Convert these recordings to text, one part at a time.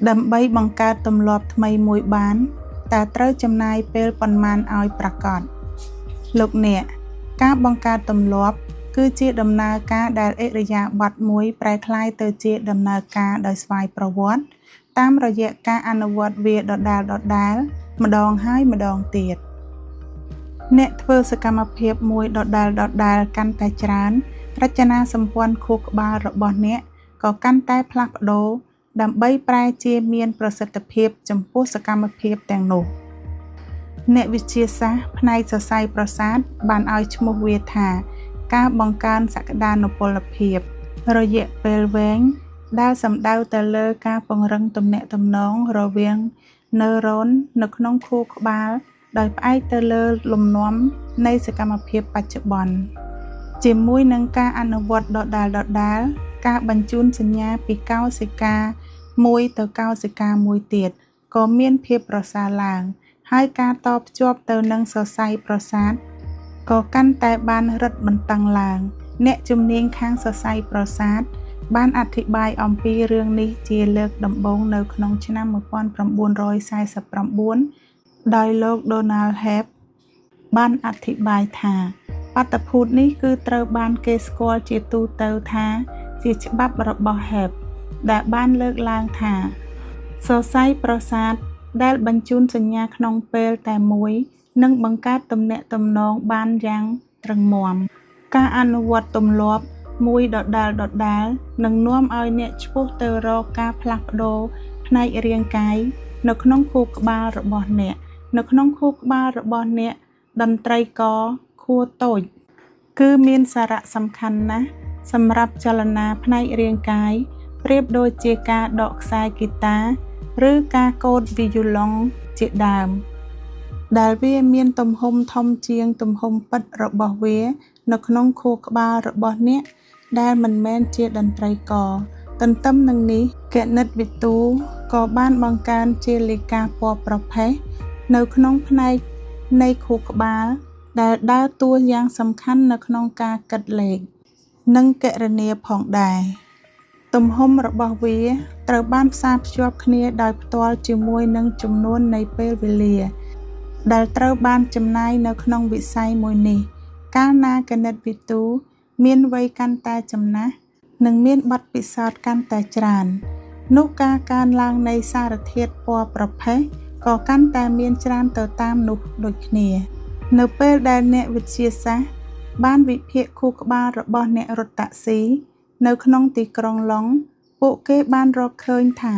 ដើម្បីបង្កើតទម្លាប់ថ្មីមួយបាន តើត្រូវចំណាយពេលប៉ុន្មានឲ្យប្រាកដ? លោកអ្នក ការបង្កើតទម្លាប់ គឺជាដំណើរការដែលឥរិយាបថមួយប្រែក្លាយទៅជាដំណើរការដោយស្វ័យប្រវត្តិ តាមរយៈការអនុវត្តវាដដែលៗ ម្ដងហើយម្ដងទៀត។ អ្នកធ្វើសកម្មភាពមួយដដែលៗកាន់តែច្រើន រចនាសម្ព័ន្ធខួរក្បាលរបស់អ្នកក៏កាន់តែផ្លាស់ប្ដូរដើម្បីប្រែជាមានប្រសិទ្ធភាពចំពោះសកម្មភាពទាំងនោះ។ អ្នកវិទ្យាសាស្ត្រផ្នែកសរសៃប្រសាទបានឲ្យឈ្មោះវាថា ការបង្កើនសក្តានុពលភាព រយៈពេលវែង ដែលសំដៅទៅលើការពង្រឹងទំនាក់ទំនងរវាងណឺរ៉ូននៅក្នុងខួរក្បាលដោយផ្អែកទៅលើលំនាំនៃសកម្មភាពបច្ចុប្បន្ន។ ជាមួយនឹងការអនុវត្តដដែលៗ ការបញ្ជូនសញ្ញាពីកោសិកាមួយទៅកោសិកាមួយទៀតក៏មានភាពប្រសើរឡើង ហើយការតភ្ជាប់ទៅនឹងសរសៃប្រសាទក៏កាន់តែបានរឹតបន្តឹងឡើង។ អ្នកជំនាញខាងសរសៃប្រសាទបានអធិប្បាយអំពីរឿងនេះជាលើកដំបូងនៅក្នុងឆ្នាំ 1949 ដោយលោក ដូណាល់ ហេប បានអធិប្បាយថា បាតុភូតនេះគឺត្រូវបានគេស្គាល់ជាទូទៅថាជាច្បាប់របស់ ហេប ដែលបានលើកឡើងថា សរសៃប្រសាទដែលបញ្ជូនសញ្ញាក្នុងពេលតែមួយនឹងបង្កើតទំនាក់ទំនងបានយ៉ាងរឹងមាំ។ ការអនុវត្តទម្លាប់មួយដដែលៗនឹងនាំឲ្យអ្នកឆ្ពោះទៅរកការផ្លាស់ប្ដូរផ្នែករាងកាយនៅក្នុងខួរក្បាលរបស់អ្នក។ នៅក្នុងខួរក្បាលរបស់អ្នក តន្ត្រីករខួរតូចគឺមានសារៈសំខាន់ណាស់សម្រាប់ចលនាផ្នែករាងកាយ ប្រៀបដូចជាការដកខ្សែហ្គីតា ឬការកូតវីយូឡុងជាដើម ដែលវាមានទំហំធំជាងទំហំពិតរបស់វានៅក្នុងខួរក្បាលរបស់អ្នកដែលមិនមែនជាតន្ត្រីករ។ ទន្ទឹមនឹងនេះ គណិតវិទូក៏បានបង្កើនជាលិកាពណ៌ប្រផេះនៅក្នុងផ្នែកនៃខួរក្បាលដែលដើរតួយ៉ាងសំខាន់នៅក្នុងការគិតលេខ និងគណនាផងដែរ។ ទំហំរបស់វាត្រូវបានផ្សារភ្ជាប់គ្នាដោយផ្ទាល់ជាមួយនឹងចំនួននៃពេលវេលា ដែលត្រូវបានចំណាយនៅក្នុងវិស័យមួយនេះ។ កាលណាគណិតវិទូមានវ័យកាន់តែចំណាស់ និងមានបទពិសោធន៍កាន់តែច្រើន នោះការកើនឡើងនៃសារធាតុពណ៌ប្រផេះក៏កាន់តែមានច្រើនទៅតាមនោះដូចគ្នា។ នៅពេលដែលអ្នកវិទ្យាសាស្ត្របានវិភាគខួរក្បាលរបស់អ្នករត់តាក់ស៊ីនៅក្នុងទីក្រុងឡុង ពួកគេបានរកឃើញថា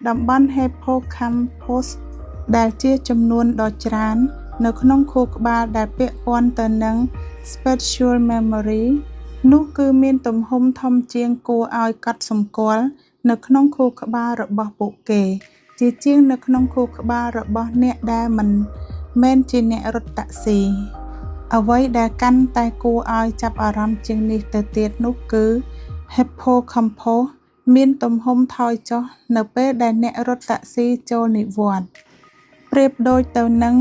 តំបន់ Hippocampus ដែលជាចំនួនដ៏ច្រើននៅក្នុងខួរក្បាលដែលពាក់ព័ន្ធទៅនឹង Spatial Memory នោះគឺមានទំហំធំជាងគួរឲ្យកត់សម្គាល់នៅក្នុងខួរក្បាលរបស់ពួកគេ ជាជាងនៅក្នុងខួរក្បាលរបស់អ្នកដែលមិនមែនជាអ្នករត់តាក់ស៊ី។ អ្វីដែលកាន់តែគួរឲ្យចាប់អារម្មណ៍ជាងនេះទៅទៀតនោះគឺ Hippocampus មានទំហំថយចុះនៅពេលដែលអ្នករត់តាក់ស៊ីចូលនិវត្តន៍ ប្រៀបដូចទៅនឹង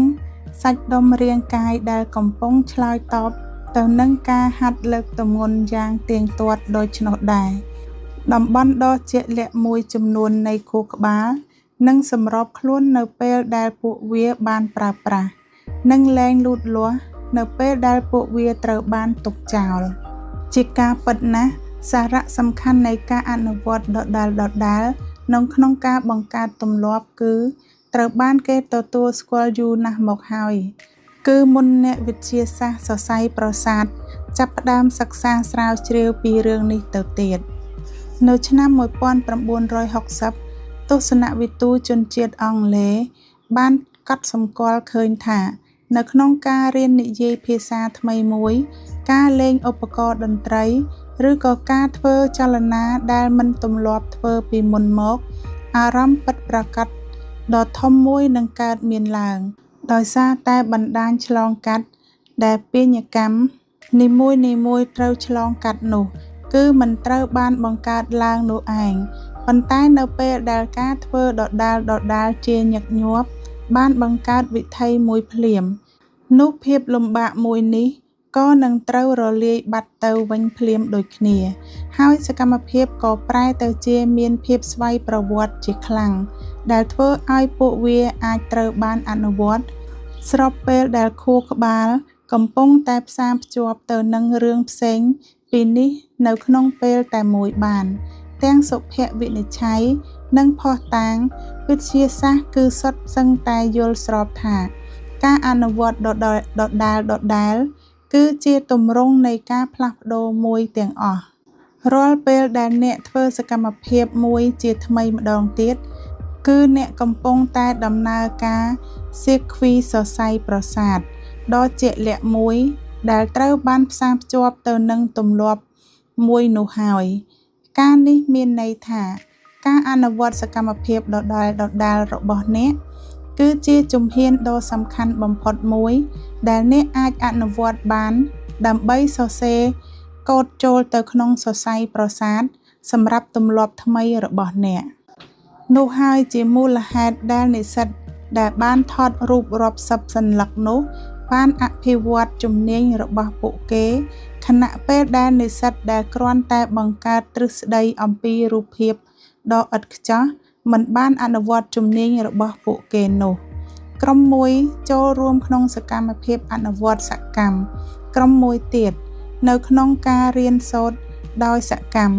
សាច់ដុំរាងកាយដែលកំពុងឆ្លើយតបទៅនឹងការហាត់លើកទម្ងន់យ៉ាងទៀងទាត់ដូច្នោះដែរ។ តំបន់ដ៏ជាក់លាក់មួយចំនួននៃខួរក្បាលនឹងសម្របខ្លួននៅពេលដែលពួកវាបានប្រើប្រាស់ និងលែងលូតលាស់នៅពេលដែលពួកវាត្រូវបានទុកចោល។ ជាការពិតណាស់ សារៈសំខាន់នៃការអនុវត្តដដែលៗនៅក្នុងការបង្កើតទម្លាប់គឺត្រូវបានគេទទួលស្គាល់យូរណាស់មកហើយ គឺមុនអ្នកវិទ្យាសាស្ត្រសរសៃប្រសាទចាប់ផ្ដើមសិក្សាស្រាវជ្រាវពីរឿងនេះទៅទៀត។ នៅឆ្នាំ 1960 ទស្សនវិទូជនជាតិអង់គ្លេសបានកត់សម្គាល់ឃើញថា នៅក្នុងការរៀននិយាយភាសាថ្មីមួយ ការលេងឧបករណ៍តន្ត្រី ឬក៏ការធ្វើចលនាដែលមិនទម្លាប់ធ្វើពីមុនមក អារម្មណ៍ពិតប្រាកដដ៏ធំមួយនឹងកើតមានឡើង ដោយសារតែបណ្ដាញឆ្លងកាត់ដែលពាណកម្មនីមួយៗត្រូវឆ្លងកាត់នោះ គឺមិនត្រូវបានបង្កើតឡើងនោះឯង ប៉ុន្តែនៅពេលដែលការធ្វើដដែលៗជាញឹកញាប់បានបង្កើតវិថីមួយភ្លាម នោះភាពលំបាកមួយនេះក៏នឹងត្រូវរលាយបាត់ទៅវិញភ្លាមដូចគ្នា ហើយសកម្មភាពក៏ប្រែទៅជាមានភាពស្វ័យប្រវត្តិជាខ្លាំង ដែលធ្វើឲ្យពួកវាអាចត្រូវបានអនុវត្ត ស្របពេលដែលខួរក្បាលកំពុងតែផ្សារភ្ជាប់ទៅនឹងរឿងផ្សេងពីនេះនៅក្នុងពេលតែមួយបាន ទាំងសុភវិនិច្ឆ័យ និងភស្តុតាងវិទ្យាសាស្ត្រគឺសុទ្ធសឹងតែយល់ស្របថា ការអនុវត្តដដែលៗគឺជាទម្រង់នៃការផ្លាស់ប្ដូរមួយទាំងអស់ រាល់ពេលដែលអ្នកធ្វើសកម្មភាពមួយជាថ្មីម្ដងទៀត គឺអ្នកកំពុងតែដំណើរការសៀគ្វីសរសៃប្រសាទដ៏ជាក់លាក់មួយដែលត្រូវបានផ្សារភ្ជាប់ទៅនឹងទម្លាប់មួយនោះហើយ ការនេះមានន័យថា ការអនុវត្តសកម្មភាពដដែលៗរបស់អ្នក គឺជាជំហានដ៏សំខាន់បំផុតមួយដែលអ្នកអាចអនុវត្តបានដើម្បីសរសេរកូដចូលទៅក្នុងសរសៃប្រសាទសម្រាប់ទម្លាប់ថ្មីរបស់អ្នក នោះហើយជាមូលហេតុដែលនិស្សិតដែលបានថតរូបរាប់សិបសន្លឹកនោះបានអភិវឌ្ឍជំនាញរបស់ពួកគេ ខណៈពេលដែលនិស្សិតដែលគ្រាន់តែបង្កើតទ្រឹស្តីអំពីរូបភាពដ៏ឥតខ្ចោះមិនបានអនុវត្តជំនាញរបស់ពួកគេនោះ ក្រុមមួយចូលរួមក្នុងសកម្មភាពអនុវត្តសកម្ម ក្រុមមួយទៀតនៅក្នុងការរៀនសូត្រដោយសកម្ម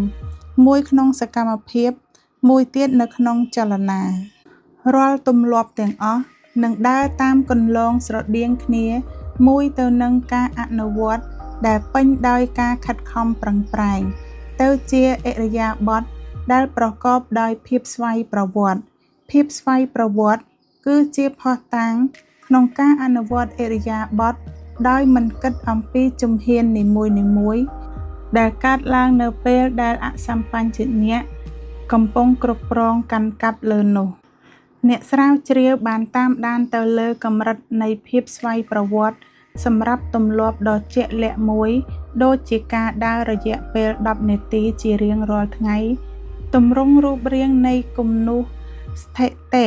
មួយក្នុងសកម្មភាព មួយទៀតនៅក្នុងចលនា រាល់ទម្លាប់ទាំងអស់នឹងដើរតាមគន្លងស្រដៀងគ្នាមួយទៅនឹងការអនុវត្តដែលពេញដោយការខិតខំប្រឹងប្រែង ទៅជាឥរិយាបថដែលប្រកបដោយភាពស្វ័យប្រវត្តិ ភាពស្វ័យប្រវត្តិគឺជាភស្តុតាងក្នុងការអនុវត្តឥរិយាបថដោយមិនគិតអំពីជំហាននីមួយៗដែលកើតឡើងនៅពេលដែលអសម្បញ្ញៈកំពុងគ្រប់គ្រងកាន់កាប់លើនោះ អ្នកស្រាវជ្រាវបានតាមដានទៅលើកម្រិតនៃភាពស្វ័យប្រវត្តិសម្រាប់ទម្លាប់ដ៏ជាក់លាក់មួយដូចជាការដើររយៈពេល10នាទីជារៀងរាល់ថ្ងៃ ទម្រង់រូបរាងនៃគំនូសស្ថិតិ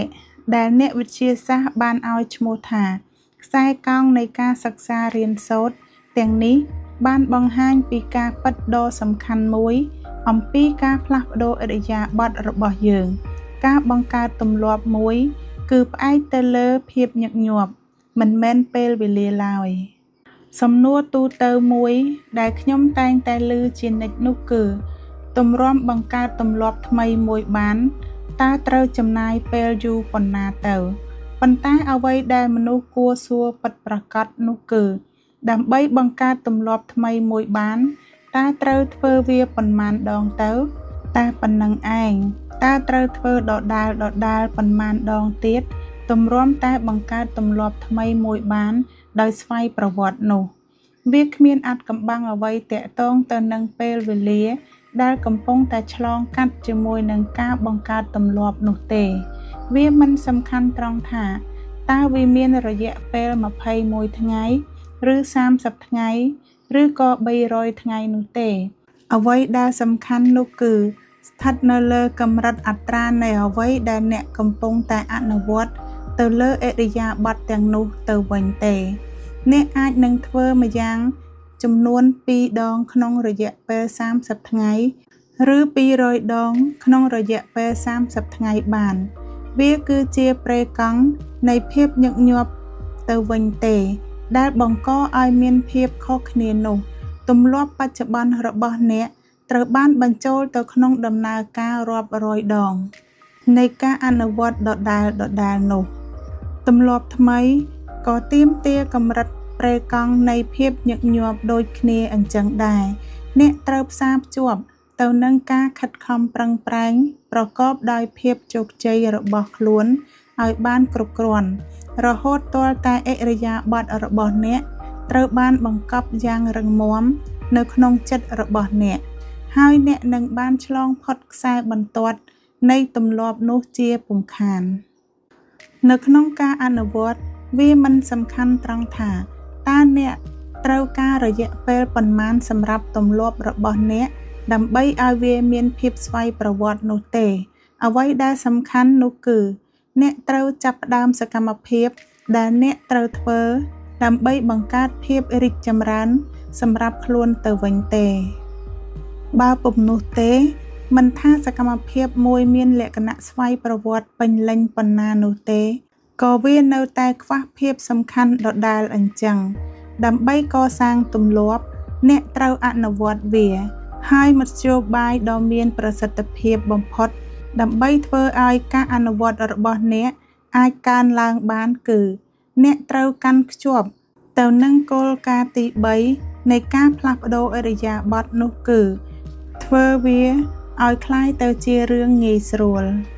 ដែលអ្នកវិទ្យាសាស្ត្របានឲ្យឈ្មោះថា ខ្សែកោងនៃការសិក្សារៀនសូត្រទាំងនេះបានបង្ហាញពីការពិតដ៏សំខាន់មួយអំពីការផ្លាស់ប្ដូរឥរិយាបថរបស់យើង ការបង្កើតទម្លាប់មួយគឺផ្អែកទៅលើភាពញឹកញាប់ មិនមែនពេលវេលាឡើយ សំណួរទូទៅមួយដែលខ្ញុំតែងតែឮជានិច្ចនោះគឺ ទម្រាំបង្កើតទម្លាប់ថ្មីមួយបាន តើត្រូវចំណាយពេលយូរប៉ុណ្ណាទៅ ប៉ុន្តែអ្វីដែលមនុស្សគួរសួរពិតប្រាកដនោះគឺ ដើម្បីបង្កើតទម្លាប់ថ្មីមួយបាន តើត្រូវធ្វើវាប៉ុន្មានដងទៅ តែប៉ុណ្ណឹងឯង តើត្រូវធ្វើដដែលៗប៉ុន្មានដងទៀត ទម្រាំតែបង្កើតទម្លាប់ថ្មីមួយបានដោយស្វ័យប្រវត្តិនោះ វាគ្មានអាថ៌កំបាំងអ្វីទាក់ទងទៅនឹងពេលវេលាដែលកំពុងតែឆ្លងកាត់ជាមួយនឹងការបង្កើតទម្លាប់នោះទេ វាមិនសំខាន់ត្រង់ថាតើវាមានរយៈពេល21ថ្ងៃ ឬ30ថ្ងៃ ឬក៏300ថ្ងៃនោះទេ អ្វីដែលសំខាន់នោះគឺស្ថិតនៅលើកម្រិតអត្រានៃអ្វីដែលអ្នកកំពុងតែអនុវត្តទៅលើឥរិយាបថទាំងនោះទៅវិញទេ អ្នកអាចនឹងធ្វើម្យ៉ាងចំនួន2ដងក្នុងរយៈពេល30ថ្ងៃ ឬ200ដងក្នុងរយៈពេល30ថ្ងៃបាន វាគឺជាប្រេកង់នៃភាពញឹកញាប់ទៅវិញទេ ដែលបង្កឲ្យមានភាពខុសគ្នានោះ ទម្លាប់បច្ចុប្បន្នរបស់អ្នកត្រូវបានបញ្ចូលទៅក្នុងដំណើរការរាប់រយដងនៃការអនុវត្តដដែលៗនោះ ទម្លាប់ថ្មីក៏ទាមទារកម្រិតប្រេកង់នៃភាពញឹកញាប់ដូចគ្នាអញ្ចឹងដែរ អ្នកត្រូវផ្សារភ្ជាប់ទៅនឹងការខិតខំប្រឹងប្រែងប្រកបដោយភាពជោគជ័យរបស់ខ្លួនឲ្យបានគ្រប់គ្រាន់ រហូតទាល់តែឥរិយាបថរបស់អ្នកត្រូវបានបង្កប់យ៉ាងរឹងមាំនៅក្នុងចិត្តរបស់អ្នក ហើយអ្នកនឹងបានឆ្លងផុតខ្សែបន្ទាត់នៃទម្លាប់នោះជាពុំខាន នៅក្នុងការអនុវត្តវាមិនសំខាន់ត្រង់ថាតើអ្នកត្រូវការរយៈពេលប៉ុន្មានសម្រាប់ទម្លាប់របស់អ្នកដើម្បីឲ្យវាមានភាពស្វ័យប្រវត្តិនោះទេ អ្វីដែលសំខាន់នោះគឺអ្នកត្រូវចាប់ផ្ដើមសកម្មភាពដែលអ្នកត្រូវធ្វើដើម្បីបង្កើតភាពរីកចម្រើនសម្រាប់ខ្លួនទៅវិញទេ បើពុំនោះទេ មិនថាសកម្មភាពមួយមានលក្ខណៈស្វ័យប្រវត្តិពេញលេញប៉ុណ្ណានោះទេ ក៏វានៅតែខ្វះភាពសំខាន់ដដែលអញ្ចឹង ដើម្បីកសាងទម្លាប់ អ្នកត្រូវអនុវត្តវា ហើយមធ្យោបាយដ៏មានប្រសិទ្ធភាពបំផុតដើម្បីធ្វើឲ្យការអនុវត្តរបស់អ្នកអាចកើនឡើងបានគឺ អ្នកត្រូវកាន់ខ្ជាប់ទៅនឹងគោលការណ៍ទី 3 នៃការផ្លាស់ប្ដូរឥរិយាបថនោះគឺ ធ្វើវាឲ្យក្លាយទៅជារឿងងាយស្រួល។